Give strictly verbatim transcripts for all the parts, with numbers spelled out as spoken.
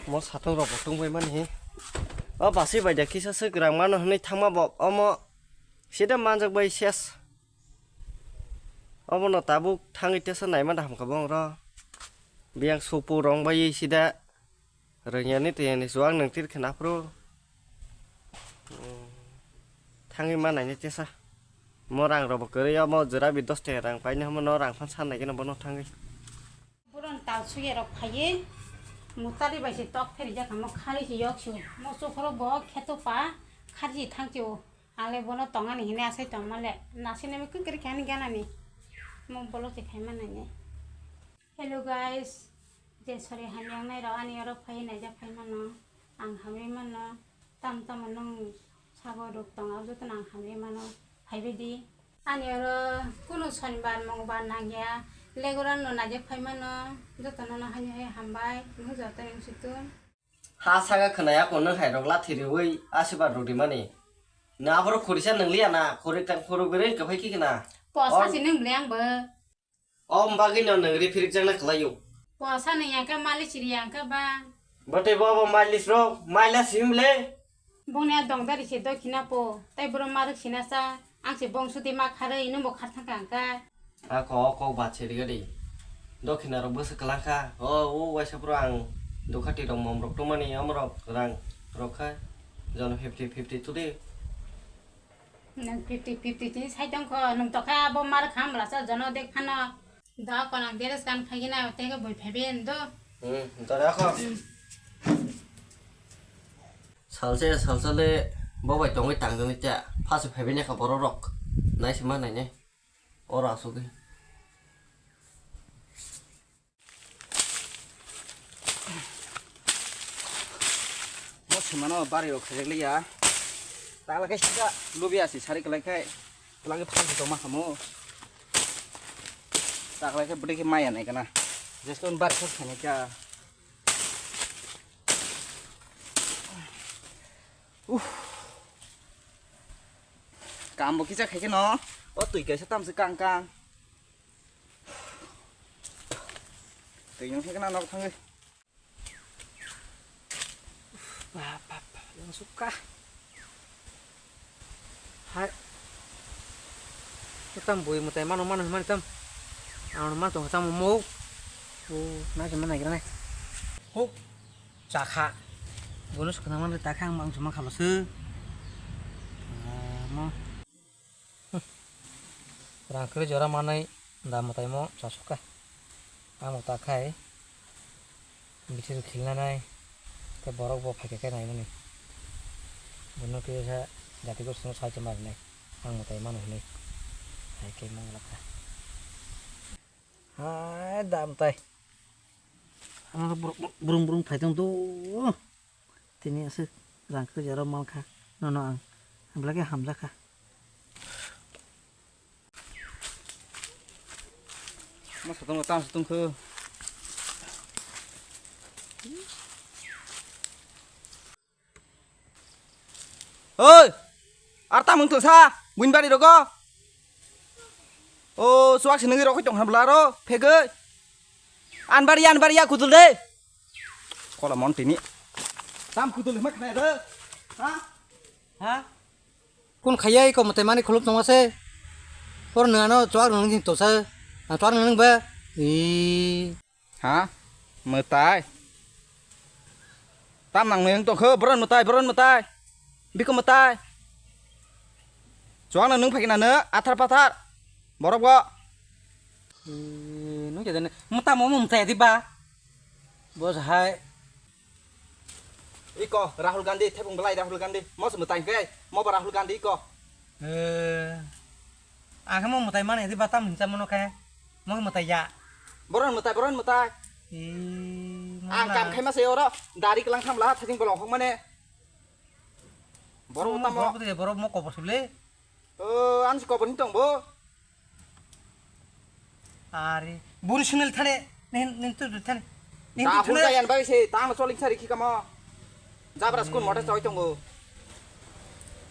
Mo satung rok bo tungbai mani. O basi bai da kisa se grang mano hwnwi thangma bo omo sida manjak bai ses. Obono tabuk thangwi tesa naima da hamkha bong ro. Biyang supu rong bai sida. Rwngya ni twi ani chuwak nwng tir khe naphru. Thangwi ma naini tesa. Mo rang rok bo kwrwi omo jora bi dos taka rang paini hamo no rang phan san nai khe no bono thangwi. Boron tal suya rok phaiye. Mutari bai se tok pheri jakha mo khari se yok su. Mo chukhoro bo kheto pa khari se thang chu. Ale bono tongani hine asai tongma le. Nasi nami kung kiri khani ganani. Mo bolo se khai ma naini. Hello guys, je sori hamyang nai rok ani oro phai naijak phai mano, ang hamri mano, tam tamo nung sabo rok tong abo joto no ang hamri mano, phaibai di. Ani oro kunu sonibar mongbar nangya, legoran no naijak phai mano, joto no no hani hai hambai, nung joto ni sutun. Ha saka khwnaya ko nung hai rok lathi riwi asibar rok rimani. Na aboro khurisa nung liya na, khuri tang khuru bere ka phai ki na. Posa si nung le ang bo. O bagwi no nwng ri phirikjakna kwlaio. Posa ni yangkha malis ri yangkha ba. Bwtwi bo bo malis ro, maila sim le. Bongni a dongdari se dokhina po, tai boro marwk sina sa, ang se bong sudi ma kharwi, nwng bo khar thangka angkha. A ko, o kok ba se rigadi. Dokhina rok bwswk kwlangkha. O, o waisa phuru ang dukhati rok mom rok tongmani, omorok rang rok kha. Jono fifty fifty tudi. Nwng fifty fifty tini sai tongkho, nwng tokha abo mar kham bwlasa jono dek phano. Da konang dress gan phaigina tege boi phaibe endo. Hmm, dore akho. Hmm. Salsa, salsa le bo bai tongwi tangjani cha. Phase phaibe ne kha borok rok. Nai se ma nai ne. Oro asugwi. Mo semano bari rok khajak liya. Tala khe sida lubi asi sari kalai khai. Tala khe phang tong ma khamo. Tala khe bwdwi khe maya nai kana. Jesko bari sok khani kya. Uff. Kambo kisa khai khe no. O twi kaisa tamsi kang kang. Twi nung khe kana nok thangwi. Bap, bap, bap, yang suka. Hai. Tam bui mutai mano, mano, mano tam. Ang mano tong tam mo. O, na se mana gira nai. Ho. Chakha. Bonus khna mano ta khang mang chuma khalo se. Ah, mo. Rang kwrwi jora manwi da mwtaimo chasukha. Amo ta khai bithi rok khilna nai, tei borok bo phaikha khe naimani. Bono kisa jati gosino sai se marinai, ang mwtai mano hinwi hai khe mangla kha. Hai da mwtai. Ano borok brung brung phai tong do. Tini aswk rang kwrwi jora mankha, nono ang belai khe hamjakha. Masa tongma tang se tongkho. Oi! Ar tamung tongsa, buini bari rogo. O, suak se nungwi rokoi tong hwnbla ro, phegwi. Anbari, anbari ya kudul de. Kola mon tini. Tam kudul ma khna de. Ha? Ha? Kun khaya iko mate mani khulum tongma se. Por nang ano chuak nang jing tosa. Ang chuak nang ba. I. Ha? Mwtai. Tam nang nang tongkho boron mwtai, boron mwtai. Biko mwtai. Chuak nang nung phagina no athar pathar. Borok bo. I, nung jadane. Mwtai mo mwtai di ba. Bos hai. Iko, Rahul Gandhi, thepung belai Rahul Gandhi. Mo se mwtai hwnkhe, mo bo Rahul Gandhi iko. Eh, ang khe mo mwtai mani di batam hinsa mono khe. Mo khe mwtai ya. Boron mwtai, boron mwtai. Eh, mo Ang na. Kam khai ma se oro, dari kelang tham la, thajing bolong hok mane. Borok Mo tamo. Borok de, borok mo kobor sibli. Oh, ang si kobor ni tong bo. Ari, buri sinil thane, nin, nin tu thane. Nin tu Rahul thane. Jayan bai se, tang soling sari ki kamo. Jabra skun motor choi tongo.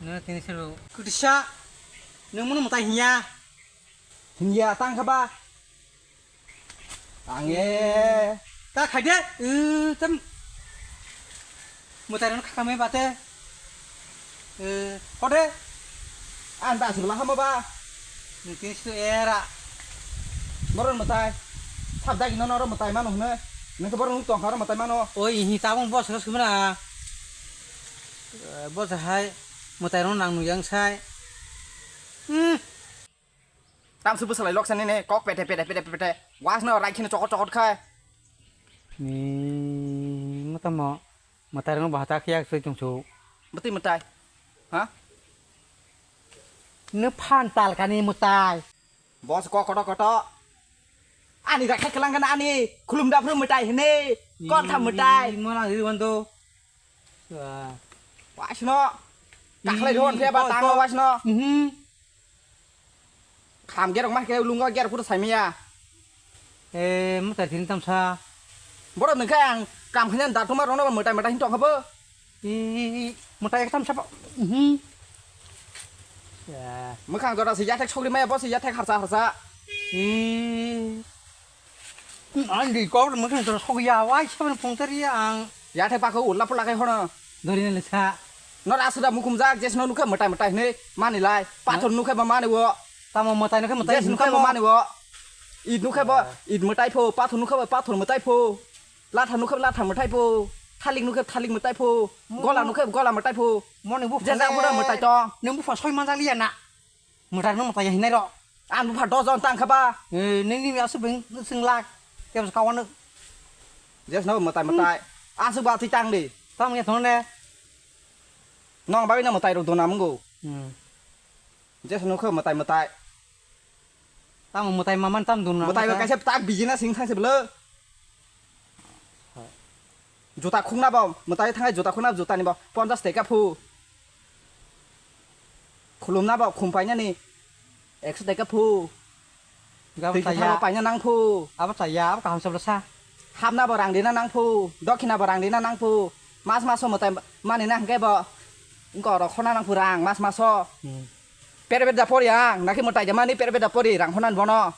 Nuna tini siru. Kudisa, nung munu mutai hinya. Hinya, tang khaba. Tange. Ta khai de, uh, tam. Mwtai rok khakamai bate. Eh, hode. Ang da aswk lahamo ba. Nung tini situ era. Borok mwtai. Sabda gino noro mwtai mano hwnwi. Nung to borok nung tongkha oro mwtai mano. Oi, hi tabung boss ro sumra. Eh, boss hai mwtai rok nang nung yang sai. Hmm. Tamsuk bwsalai loksa nini kok pete pete pete pete. Wasno rai kheno chokot chokot khai. Ni, mwtamo, mwtai rokno bahata khiya soi tongsu. Bwtwi mwtai? Ha? Nw phan tal kani mwtai. Boss kok koto koto. Ani rakhe kelang kana ani khulum daphru mwtai hini. Kok tham mwtai. Ih, mona ri wando. Wah. Wasno. Kakhlai ron phe ba tang wasno. Mhm. Kham gerok ma khe lungo ger photo saimaya. Eh, mwtai thini tamsa. Borok nungkhe ang kam khanya datuma rokno mwtai mwtai hin tongkha bo. Ih, mwtai tamsa bo. Mhm. Ya. Mwkhang jora se yathek sogri maya bo se yathek harsa harsa. Ih. Ang di kok mwkhang jora sogya wai sabun pungtari ang. Yathek pakho ulla pula khai hono. Dori ne lesa. Nor asuda mukhumjak jesno nukhe mwtai mwtai hinwi manilai. Pathor nukhe bo maniwo. Tamo mwtai nukhe mwtai jes nukhe bo maniwo. Id nukhe bo id mwtai pho, pathor nukhe bo pathor mwtai pho. Latha nukhe latha mwtai pho. Thalik nukhe thalik mwtai pho. Gola nukhe gola mwtai pho. Moni bu jesa pura mwtai to. Nung bu phasoi manjak liya na. Mwtai no mwtai hinai ro. Ang bupha dos jon tang kha ba. Eh, nini mi asu beng sing lak. Tebs kawan. Jes no mwtai mwtai. Asu ba ti tang di. Tam ya thone. Nong bai no mwtai ro dona mungo. Hmm. Jes no kho mwtai mwtai. Tam mwtai maman tam dona. Mwtai ba kaisa tak bijina sing thang se blo. Juta khukna bo mwtai thangai juta khukna juta ni bo ponchas taka phu. Khulumna bo khum painani ekso taka phu. Gabo twi taya. Thano paina nang phu. Abo taya abo kaham sabla sa. Hapna bo rang dina nang phu. Dokhina bo rang dina nang phu. Mas maso mwtai mani na hwnkhe bo. Ngko rok khona nang phu rang mas maso. Hmm. Pere beda pori ang nakhe mwtai jamani pere beda pori rang khona bono.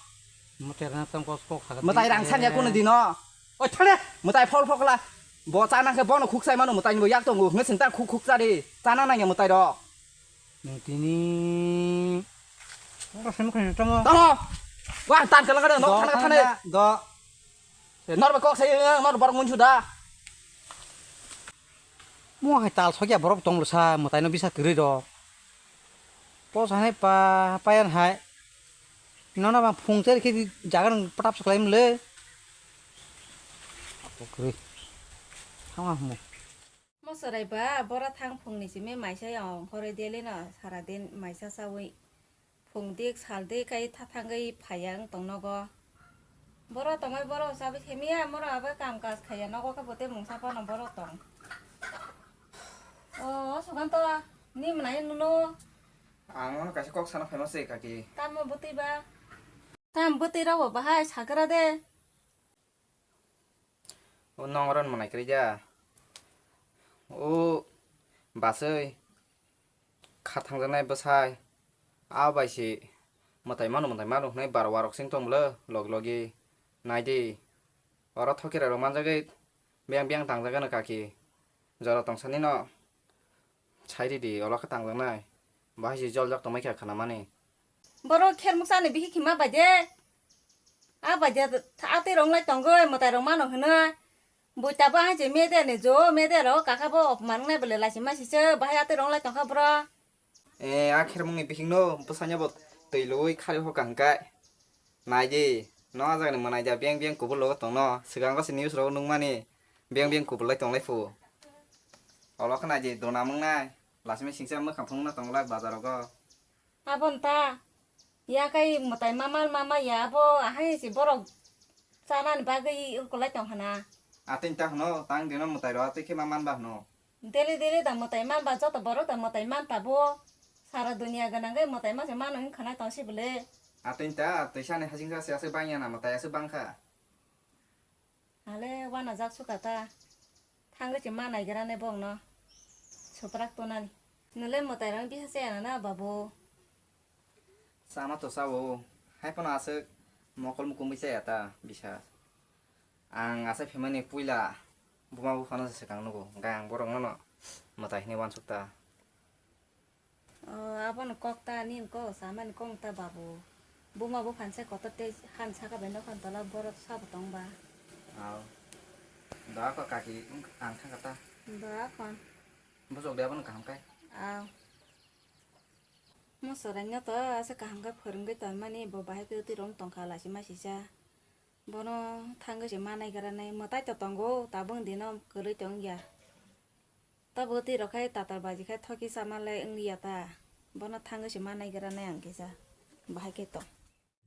Mwtai rang tong kos kok khaga. Mwtai rang sanya kunu dino. Oi, thale. Mwtai phol phokla. Bo chana khe bono khukchai mano mwtai bo yak tongo. Hwnwi chwng ta khuk khuk chari. Chana nangya mwtai rok. Nung tini. Oro simi khani tamo. Tamo. Wa tan kala kala nok thana thane. Do. Nor ba kok sai nor borok mun suda. Mo hai tal sokya borok tong sa mwtai no bisa kwrwi rok. Pos hanai pa payan hai. Nono bang phung cher khe jaga rang patap se khlai mle. Apo kwrwi. Thangma hmo. Mo chwrai ba bora thang phung ni simi maisa ya ong khoroi deli no sara din maisa chawi. Phung dik sal dik kai tha thangwi phaiya wng tong nogo. Boro tongwi boro chabi themiya moro abo kam kaj khaiya nogo khe bo tei mungsa phano boro tong. O Sukanto ni mwnai nuno. Ang ono kaisa kok sana phaima se kaki. Tamo bwtwi ba? Tam bwtwi rok bo bahai sagra de. O nong oro mwnai kwrwi ya. O baswi kha thangjaknai bwsai. A bai se mwtai mano mwtai mano hwnwi bar warok sing tong bwle log logi. Nai di. Oro thokira rok manjagwi biyang biyang tangjak gano kaki. Jora tong sani no. Sai ridi, olo khe tangjaknai. Bahai se joljak tongmai kha khnamani. Borok kher muksa ni bihik hima bai de. A bai de, a twi rong lai tongoi, mwtai rok mano hwnwi. Bui tabo hai se media ni jo, media rok kakha bo opman wngnai bole laisi maisi se, bahai a twi rong lai tongkha borok. E, a kher mung ni bihik no, bwsanya bo twi loi khari hoka hwnkhe. Nai di, no a jaga ni mwnai da biyang biyang kubul logo tong no. Swkango se news rogo nukmani biyang biyang kubul lai tong lai phu. Olo khe nai di, dona mung nai. Lasimi singsa mwkhang phunukna tongla bazar rogo. Aboni ta, ya kai mwtai mamal mama ya abo ahai se borok chanani bagwi ukulai tong hana. Atwini ta hwno, tang dino mwtai rok atwi khe maman ba hwno. Daily daily da mwtai man ba joto borok da mwtai man ta bo. Sara dunia gwnangwi mwtai ma se mano wng khwnai tong si bwle. Atwini ta, twisani hasingsa se aswk bang ya na mwtai aswk bang kha. Ale wana jak suka ta. Thangwi se ma naigra ne bongno. Suprak tonani. Nole mwtai rang biha se na na babu. Chama to chao. Hai pono aswk mokol mukumui chaya ta bisa. Ang asai phaimani puila Buma buphano se swkang nugo, hwnkhe ang borokno no mwtai hinwi uansuk ta. O, abono kok ta, nini kok samani kok ta babu. Buma buphani se kotor tei han saka bai nokha tola borok sabo tong ba. Aw. Da ko kaki ang thangkha ta. Da kon. Bujok de abono kaham kai. Aw. Mo swraino to asa kaham khe phwrwngwi tonmani, bo bahai khe twi rong tongkha lachima sisa. Bono thangwi se manai gra nai, mwtai to tongo, tabuk dino kwrwi tong ya. Tabuk twi rok khai tatar baji khai thoki sama le wng ya ta. Bono thangwi se manai gra nai ang kisa. Bahai khe tong.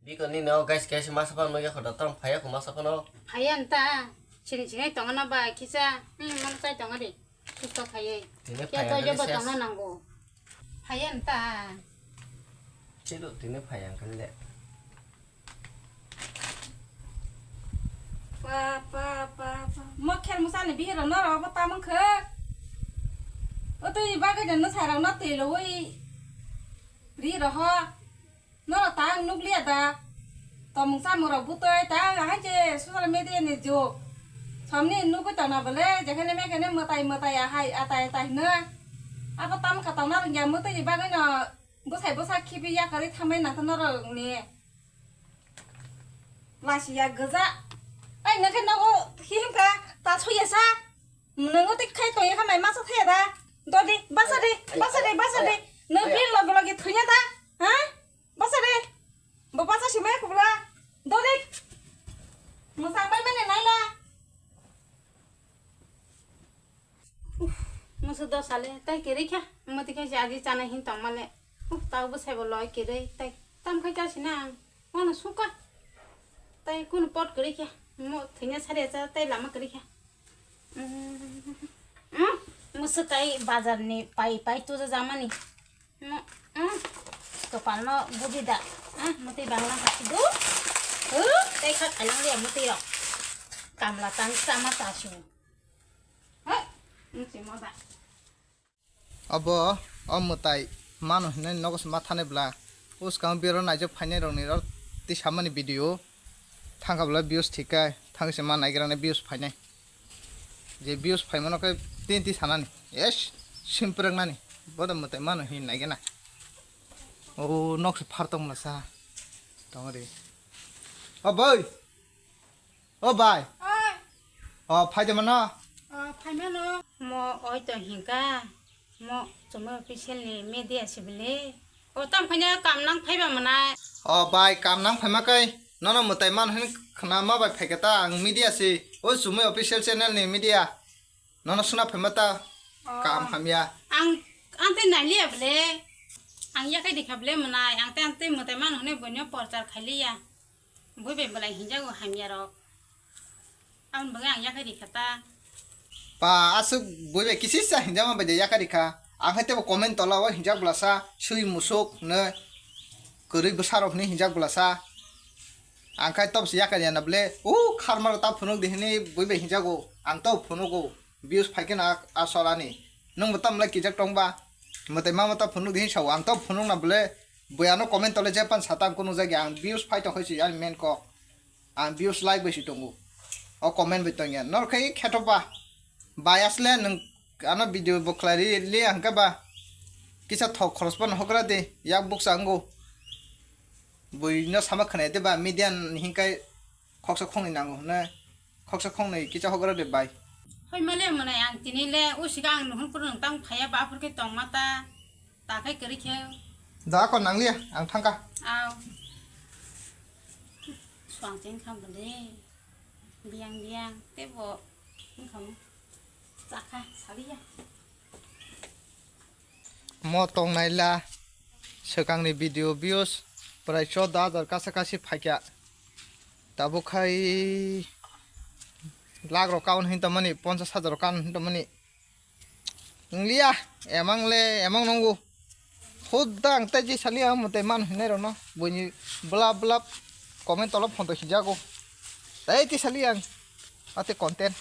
Biko nini o guys, guys, masa phano nugya kho da, tong phaiya kho masa phano. Phaiya nta, sini sinai tongo na ba kisa, hmm, mano chai tongo de, susto khaiye. Tini phaiya khe to jobo tongo nango. Phaiya nta. Chilo tini phaiya khan le. Pa, pa, pa, pa. Mo kher musa ni bihiro noro bo tamang khe. O twi bagwi no sai rok no twi lo wi. Ri roho. Norok ta ang nukliya da? Tongmung samung rok butwi ta ang hai je social media ni jug. Somni nugwi tongna bole jekhane mekhane mwtai mwtai ahai atai atai hwnwi. Abo tamo kha tongna rwngya mwtwi ni bagwi no bwsai bwsa khibi yakarwi thamai nangkha norok ni. Lasiya gwja. Ai nokhe nogo himkha ta soya sa. Nwngo tei khai tongya kha mai masa thaya da. Dodi basa de, basa de, basa de. Nw bir logi logi thunya da. Ha? Basa de. Bo basa simaya kubla. Dodi. Mwsang bai mane naila. Musu dos sale tai kiri kha. Mati kha jaji chana hin tong male. Uf, tau bo saibo loi kiri tai tam khai chasina ang. Wano suka. Tai kunu pot kiri kha. Mo thinya sari cha tai lama kiri kha. Mm, mm, musu tai bazar ni pai pai tuja jamani. Mo, mm, kapal no buji da. Ah, muti bangla hasidu. Uh, tai kha khalang dia muti yo. Kamla tan sama tasu. Hai, musi mo da. Abo, o mwtai mano hinwi nogo se ma thanai bwla. Uskang biro naijak phainai rokni ro tisamani video. Thangkha bwla views thik khe, thangwi se ma naigra nai views phainai. Je views phaimano khe tin ti sanani. Yes, simprak nani. Bodo mwtai mano hin naigena. O nok se phar tong masa. Tongri. O boi. O bai. Oi. O phai de mano. O phai mano. Mo oi to hinka. Mo chumui official ni media si bile. O tam phai kam nang phai ba manai. O bai kam nang phai ma kai. Nono mwtai man hin khna ma bai phai kata ang media si. O chumui official channel ni media. Nono suna phai ma ta. O. Kam hamya. Ang ang te nai liya bile. Ang ya kai dikha bile manai. Ang te ang te mwtai man hone bonyo porchar khai liya. Bui bai belai hinjago hamya rok. Aboni bagwi ang yakarikha ta. Pa, aswk bui bai kisisa hinjakma bai de yakarikha. Ang hai tebo comment tola o hinjak bwlasa, sui musuk hwnwi, kwrwi bwsarok hwnwi hinjak bwlasa. Ang khai tobose yakar ya na bwle, o kharmaro ta phunuk di hwnwi bui bai hinjago. Ang to phunugo, views phai khe na a, a solani. Nwng bo tamo lai kijak tong ba? Mwtai mama ta phunuk di hwnwi sao. Ang to phunuk na bwle, bui ano comment tole je pan sata ang kunu jagya ang views phai tong khai si ani main kok. Ang views like bai si tongo. O comment bai tongya. Nor khai kheto ba. Bai asle nwng ano video bo khlai ri le ang khe ba. Kisa thok khoros pan hogra de yak buksa ango. Bui no sama khna de ba media ni hinkai khoksa khongni nango hwnwi. Khoksa khongnwi kisa hogra de bai. Hoi male mwnai ang tini le usika ang nuhun kuru nung tang phaya ba aphur khe tong mata. Ta khai kwrwi khe. Da ko nangliya, ang thangka. Aw. Suang cheng kham bole. Biang biang tebo. Kham. Chakha saliya. Mo tongnaila swkangni video views prai choudo hajar kasa kasi phaikya. Tabuk khai lakh rok kaun hin tongmani, ponchas hajar rok kaun hin tongmani. Wnglia, emang le emang nungo. Hudda ang tei jisali ang mwtai man hinai rokno buini blap blap comment tolo photo hijago. Tei tisali ang ate content.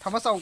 Thama chao.